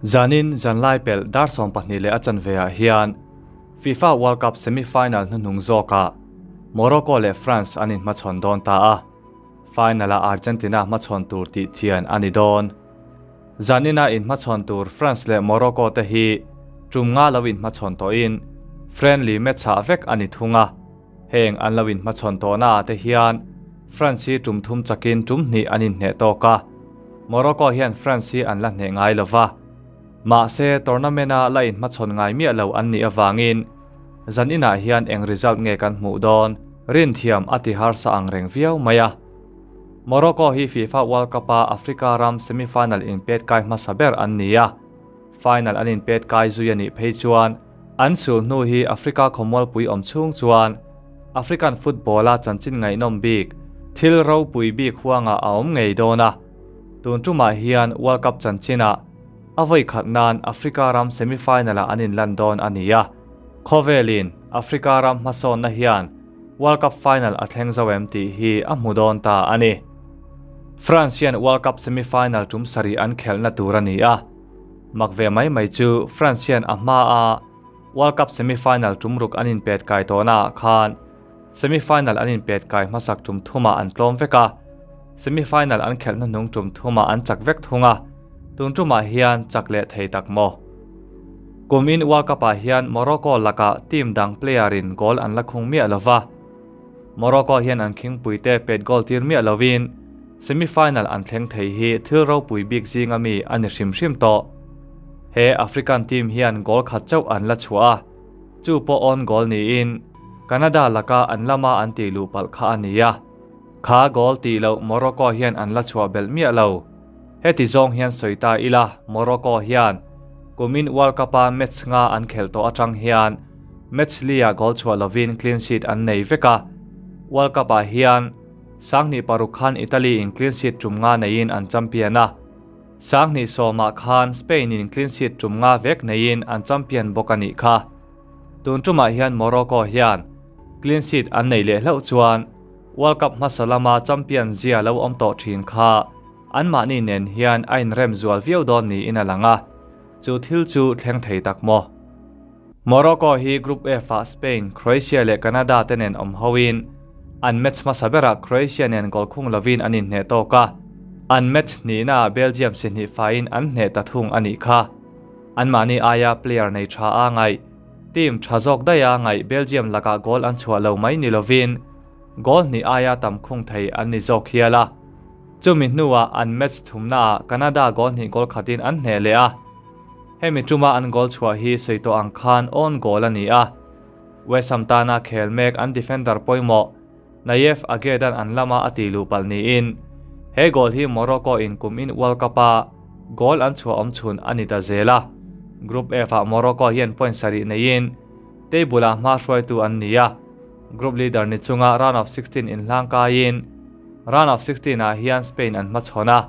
Zanin zanlai pelh dar 12 leh a chanve ah hian FIFA World Cup semi-final hnuhnung zawkah Morocco leh France an inhmachhawn dawn ta a, final-ah Argentina hmachhawn tur tih chian a ni dawn. Zanina inhmachhawn tur France leh Morocco te hi tum nga lo inhmachhawn tawhin friendly match-ah vek a ni thung a, heng an lo inhmachhawn tawhnaah te hian France hi tum thum chakin tum hnih an inhneh tawk a, Morocco hian France hi an la hneh ngai lo va. Mahse, tournament-a la inhmachhawn ngai miah lo an nih avangin zaninah hian eng result nge kan hmuh dawn rinthiam a ti harsa ang reng viau mai a. Morocco hi FIFA World Cup-a Africa ram semi-final inpet kai hmasa ber an ni a, final an inpet kai zui a nih phei chuan an sul hnu hi Africa khawmualpui awm chhung chuan African football-a chanchin ngaihnawm bik thil ropui bik huangah a awm ngei dawn a, tun tumah hian World Cup chanchinah a vawi khat nan Africa ram semi-final-ah an inlan dawn a ni a, khawvelin Africa ram hmasawnna hian World Cup final a thleng zo em tih hi a hmu dawn ta a ni. France hian World Cup semi-final tum sarih an khelhna tur a ni a. Mak ve mai mai chu France hian a hma a World Cup semi-final tum ruk an inpet kai tawhnaah khan semi-final an inpet kai hmasak tum thumah an tlawm vek a, semi-final an khelh hnuhnung tum thumah an chak vek thung a, tun tumah hian chak leh thei tak maw? Kum in World Cup ah hian Morocco lakah team dang player in goal an la khung miah lova. Morocco hian an khingpui te pet goal tir miah lovin semi-final an thleng thei hi thil ropui bik zinga mi a ni hrim hrim tawh. He African team hian goal khat chauh an la chhuah a, chu pawh own goal niin Canada laka an lama an tih luh palh kha a ni a. Kha goal tih loh Morocco hian an la chhuah belh miah lo. Heti zawng hian sawi ta ila, Morocco hian kumin World Cup-a match nga an khelh tawh atang hian match li-ah goal chhuah lovin clean sheet an nei vek a. World Cup-ah hian 2006 khan Italy in clean sheet tum nga neiin an champion a. 2010 ah khan Spain in clean sheet tum nga vek neiin an champion bawk a nih kha. Tun tumah hian Morocco hian clean sheet an nei leh hlauh chuan World Cup hmasa lama champion zia lo awm tawh thin kha anmahni nen hian a inrem zual viau dawn niin a lang a, chu thil chu thleng thei tak maw? Morocco hi Group F-ah Spain, Croatia leh Canada te nen awm hoin an match hmasa berah Croatia nen goal khung lovin an inhneh tawk a, an match hnihnaah Belgium si hnih faiin an hneh ta thung a nih kha. Anmahni aia player nei tha a ngaih, team tha zawk daih a ngaih Belgium lakah goal an chhuah lo mai ni lovin goal hnih aia tam khung thei an ni zawk hial a. Chumi hnuah an match thumnaah Canada goal hnih goal khatin an hneh leh a. Hemi tuma an goal chhuah hi sawi tawh ang khan own goal a ni a. West Ham tana khel mek an defender pawimawh Nayef Aguedan an lama a tih luh palh niin he goal hi Morocco in kum in World Cup a goal an chhuah awm chhun a ni ta zel a. Group F ah Morocco hian point sarih neiin table ah hma hruaitu an ni a. Group leader ni chunga round of 16 inhlang kaiin round of 16 ah hian Spain an hmachhawn a.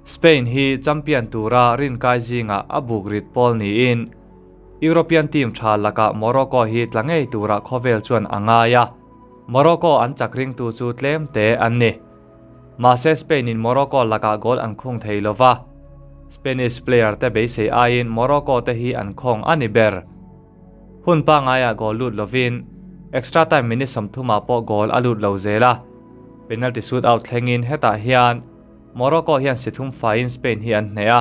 Spain hi champion tura rinkai zingah a buk rit pawl niin European team tha lakah Morocco hi tla ngei tura khawvel chuan a ngai a. Morocco an chak ringtu chu tlem te an ni. Mahse Spain in Morocco lakah goal an khung thei lova. Spanish player te beisei aiin Morocco te hi an khawng a ni ber. Hun pangaiah goal lut lovin extra time minute 30 ah pawh goal a lut lo zel a. Penalty shootout thlengin hetah hian Morocco hian si thum faiin Spain hi an hneh a.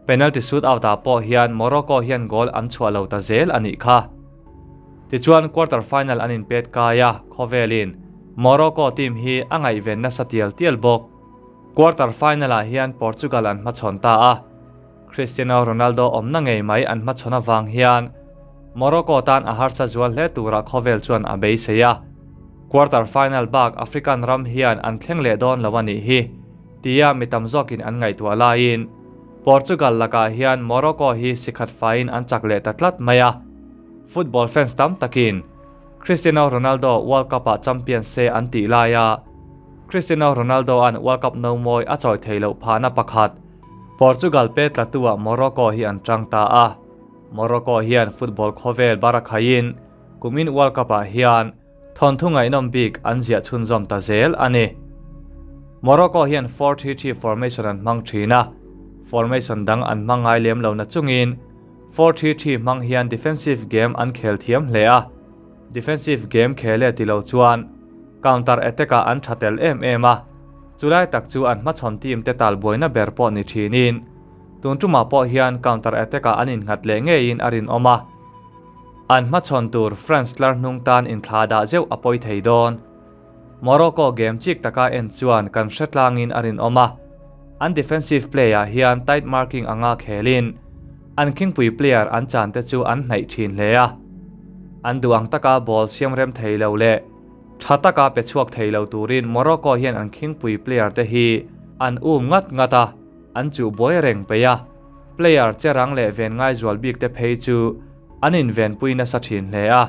Penalty shootout ah pawh hian Morocco hian goal an chhuah lo ta zel a nih kha. Tichuan quarter final an inpet kai a, khawvelin Morocco team hi a ngaihven nasa tial tial bawk. Quarter final ah hian Portugal an hmachhawn ta a, Cristiano Ronaldo awmna ngei mai an hmachhawn avang hian Morocco tan a harsa zual hle tura khawvel chuan a beisei a. Quarter final bak African ram hian an thleng leh dawn lo a nih hi, tia mi tam zawkin an ngaihtuah laiin Portugal lakah hian Morocco hi sikhat faiin an chak leh ta tlat mai a. Football fans tam takin Cristiano Ronaldo World Cup-ah champion se an tih laia Cristiano Ronaldo-a'n World Cup no mawi a chawi thei loh phahna pakhat Portugal pe tlatuah Morocco hi an tang ta a. Morocco hian football khawvel barakhaiin kumin World Cup-ah hian thawnthu ngaihnawm bik an ziah chhunzawm ta zel a ni. Morocco hian 4-3-3 formation an hmang thin a. Formation dang an hmang ngai lem lo na chungin 4-3-3 hmang hian defensive game an khel thiam hle a. Defensive game khel e ti lo chuan counter attack ah an tha tel em em a, chulai tak chu an hmachhawn team te tal buaina ber pawh ni thinin tun tumah pawh hian counter attack ah an innghat leh ngeiin a rinawm a. An hmachhawn tur France tlar hnung tan inthla dah zeuh a pawi thei dawn. Morocco game chik taka en chuan kan hre tlangin a rinawm a, an defensive play ah hian tight marking anga khelin an khingpui player an chan te chu an hnaih thin hle a. An duh ang taka ball siam rem thei lo leh tha taka pe chhuak thei lo turin Morocco hian an khingpui player te hi an um ngat ngat a, an chuh buai reng peih a, player che rang leh ven ngai zual bik te phei chu an invenpui nasa thin hle a.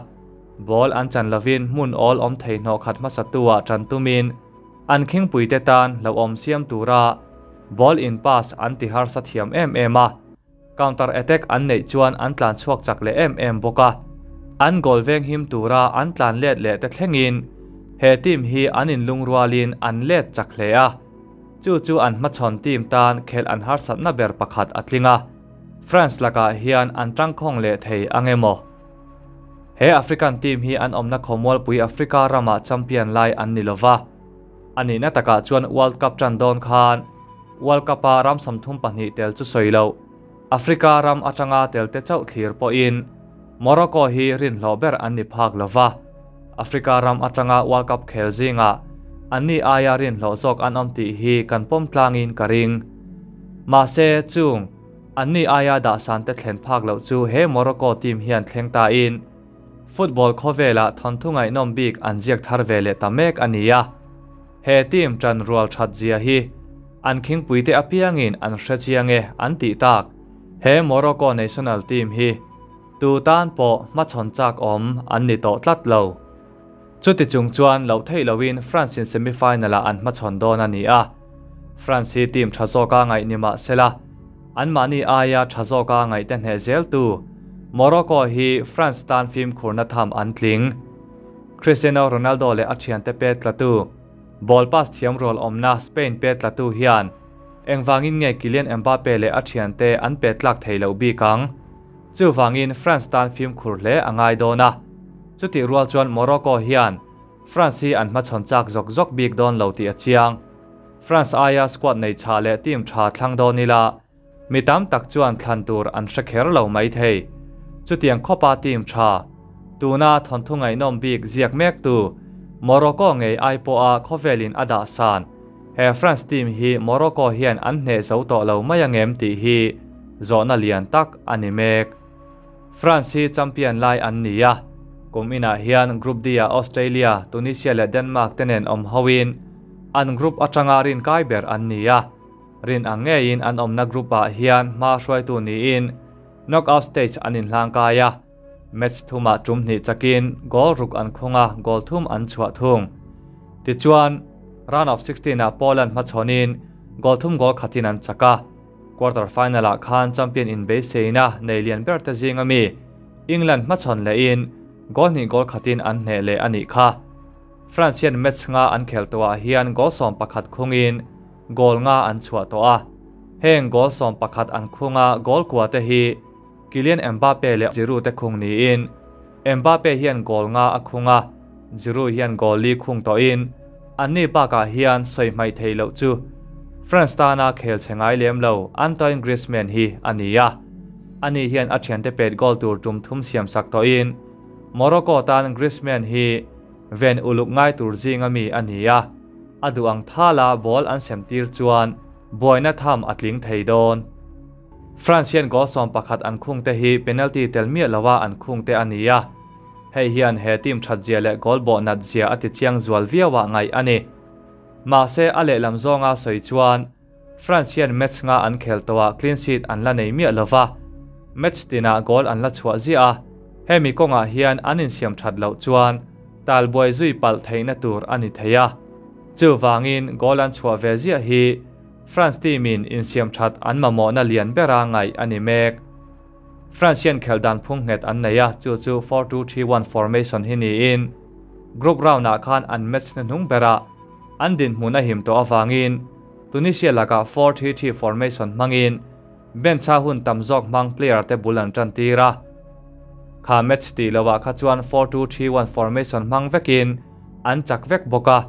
Ball an chan lovin hmun awl awm thei hnawh khat hmasa tu ah tan tumin an khingpui te tan hlauhawm siam tura ball in pass an ti harsa thiam em em a, counter attack an neih chuan an tlan chhuak chak leh em em bawk a, an goal veng him tura an tlan let leh te thlengin he team hi an inlungrualin an let chak hle a, chu chu an hmachhawn team tan khelh an harsatna ber pakhat a tling a, France lakah hian an tangkhawng leh thei ang emaw? He African team hi an awmna khawmualpui Africa ramah champion lai an ni lova. A nihna takah chuan World Cup tan dawn khan World Cup-a ram 32 tel chu sawi loh, Africa ram atanga tel te chauh thlir pawhin Morocco hi rinhlawh ber an ni phak lova. Africa ram atanga World Cup khel zingah anni aia rinhlawh zawk an awm tih hi kan pawm tlangin ka ring. Mahse, chung. Anni aia dahsan te thlen phak loh chu he Morocco team hian thleng ta in football khawvelah thawnthu ngaihnawm bik an ziak thar ve leh ta mek a ni a. He team tan rual that zia hi an khingpui te apiangin an hre chiang e an tih tak. He Morocco national team hi tu tan pawh hmachhawn chak awm an ni tawh tlat lo. Chuti chung chuan loh theih loin France in semi-final ah an hmachhawn dawn a ni a. France hi team tha zawka ngaih ni mah sela, anmahni aia tha zawka ngaih te hneh zel tu Morocco hi France tan fimkhurna tham an tling. Cristiano Ronaldo leh a thiante pet tlatu, ball pass thiam rual awmna Spain pet tlatu hian engvangin nge Kylian Mbappe leh a thiante an pet tlak thei loh bik ang? Chuvangin France tan fimkhur hle a ngai dawn a, chutih rual chuan Morocco hian France hi an hmachhawn chak zawk zawk bik dawn lo tih a chiang. France aia squad nei chhah leh team tha thlang dawn ila, mi tam tak chuan thlan tur an hre kher lo mai thei. Chutiang khawpa team tha, tuna thawnthu ngaihnawm bik ziak mektu Morocco ngei ai pawha khawvelin a dah san He France team hi Morocco hian an hneh zo tawh lo mai angem tih hi zawhna lian tak a ni mek. France hi champion lai an ni a, kum inah hian Group D ah Australia, Tunisia leh Denmark te nen awm hoin an group atanga rin kai ber an ni a, rin ang ngeiin an awmna group ah hian hma hruaitu niin knockout stage an inhlangkai a, Match thumah tum hnih chakin goal ruk an khung a, goal thum an chhuah thung. Tichuan, round of 16 ah Poland hmachhawnin goal thum goal khatin an chak a. Quarter final ah khan champion inbeiseina nei lian ber te zing ami England hmachhawn lehin goal hnih goal khatin an hneh leh a nih kha. France hian match nga an khel tawhah hian goal 11 khungin goal nga an chhuah tawh a. Heng goal 11 an khunga goal kua te hi Kylian Mbappe leh Giroud te khung niin Mbappe hian goal nga a khung a, Giroud hian goal li khung tawhin anni bakah hian sawi hmaih thei loh chu France tana khel chhe ngai lem lo Antoine Griezmann hi a ni a. Ani hian a thiante pet goal tur tum thum siam sak tawhin Morocco tan Griezmann hi ven uluk ngai tur zinga mi a ni a, a duh ang thala ball an sem tir chuan buaina tham a tling thei dawn. France hian goal 11 an khung te hi penalty tel miah loa an khung te a ni a. Hei hian he team that zia leh goal bawh nat zia a ti chiang zual viau ah ngaih a ni. Mahse a lehlam zawnga sawi chuan France hian match nga an khel tawh ah clean sheet an la nei miah lova, match tinah goal an la chhuah ziah a, hemi kawngah hian an insiam that loh chuan talbuai zui palh theihna tur a ni thei a. Chuvangin goal an chhuah ve ziah hi France team in insiam that an mamawhna lian bera ngaih a ni mek. France hian khelh dan phung nghet an nei a, chu chu 4-2-3-1 formation hi niin group round ah khan an match hnuhnung berah an dinhmun a him tawh avangin Tunisia lakah 4-3-3 formation hmangin. Bench-a hun tam zawk hmang player te bul an tan tir a. Kha match tih lohah kha chuan 4-2-3-1 formation hmang vekin an chak vek bawk a.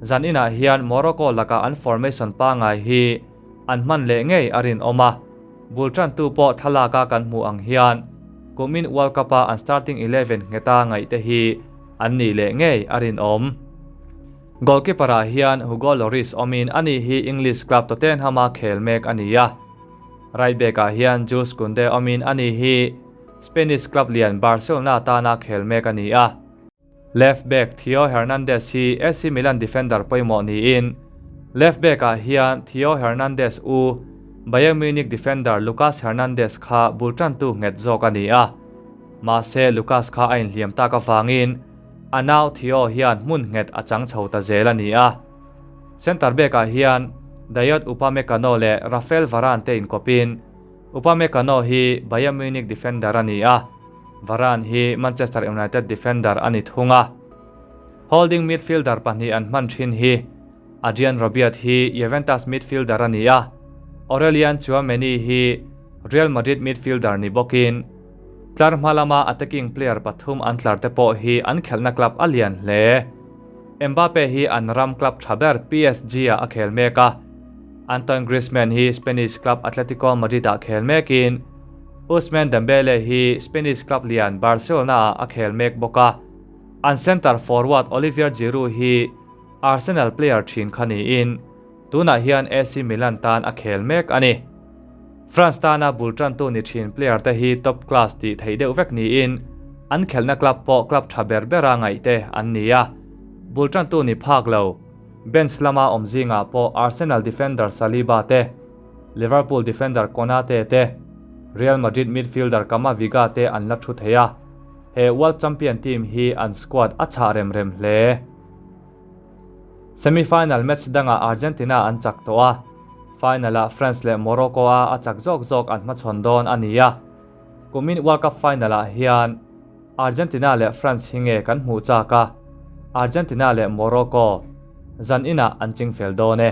Zan inah hian Morocco lakah an formation pangngai hi an hman leh ngei a rinawm a. Bul tantu pawh thlalaka kan hmuh ang hian kumin World Cup-a an starting 11 ngheta ngaihte hi an nih leh ngei a rinawm. Goalkeeper-ah hian Hugo Lloris awmin ani hi English club Tottenham-a khel mek a ni a. Right back-ah hian Jules Kounde awmin ani hi Spanish club lian Barcelona tana khel mek a ni a. Left back Theo Hernandez hi AC Milan defender pawimawh niin left back-ah hian Theo Hernandez u Bayern Munich defender Lucas Hernandez kha bul tantu nghet zawk a ni a. Mahse Lucas kha a inhliam tak avangin a nau Theo hian hmun nghet a chang chho ta zel a ni a. Centre back-ah hian Dayot Upamecano leh Raphael Varane te inkawpin Upamecano hi Bayern Munich defender a ni a, Varane hi Manchester United defender a ni thung a. Holding midfielder pahnih an hman thin hi Adrien Rabiot hi Juventus midfielder a ni a, Aurelien Tchouameni hi Real Madrid midfielder ni bawkin tlar hma lama attacking player pathum an tlar te pawh hi an khelhna club a lian hle. Mbappe hi an ram club tha ber PSG-ah a khel mek a. Antoine Griezmann hi Spanish club Atletico Madrid-ah khel mekin Ousmane Dembele hi Spanish club lian Barcelona-ah a khel mek bawk a. An centre forward Olivier Giroud hi Arsenal player thin kha niin tunah hian AC Milan tan a khel mek a ni. France tana bul tantu ni thin player te hi top class tih theih deuh vek niin an khelhna club pawh club tha ber bera ngaihte an ni a. Bul tantu ni phak lo. Bench lama awm zingah pawh Arsenal defender Saliba te, Liverpool defender Konate te, Real Madrid midfielder Camavinga te an la thu thei a, he World Champion team hi an squad a chhah rem rem hle. Semi-final match dangah Argentina an chak tawh a, final-ah France leh Morocco-a a chak zawk zawk an hmachhawn dawn a ni a. Kumin World Cup final-ah hian Argentina leh France hi nge kan hmuh chak a, Argentina leh Morocco zan inah an chingfel dawn e.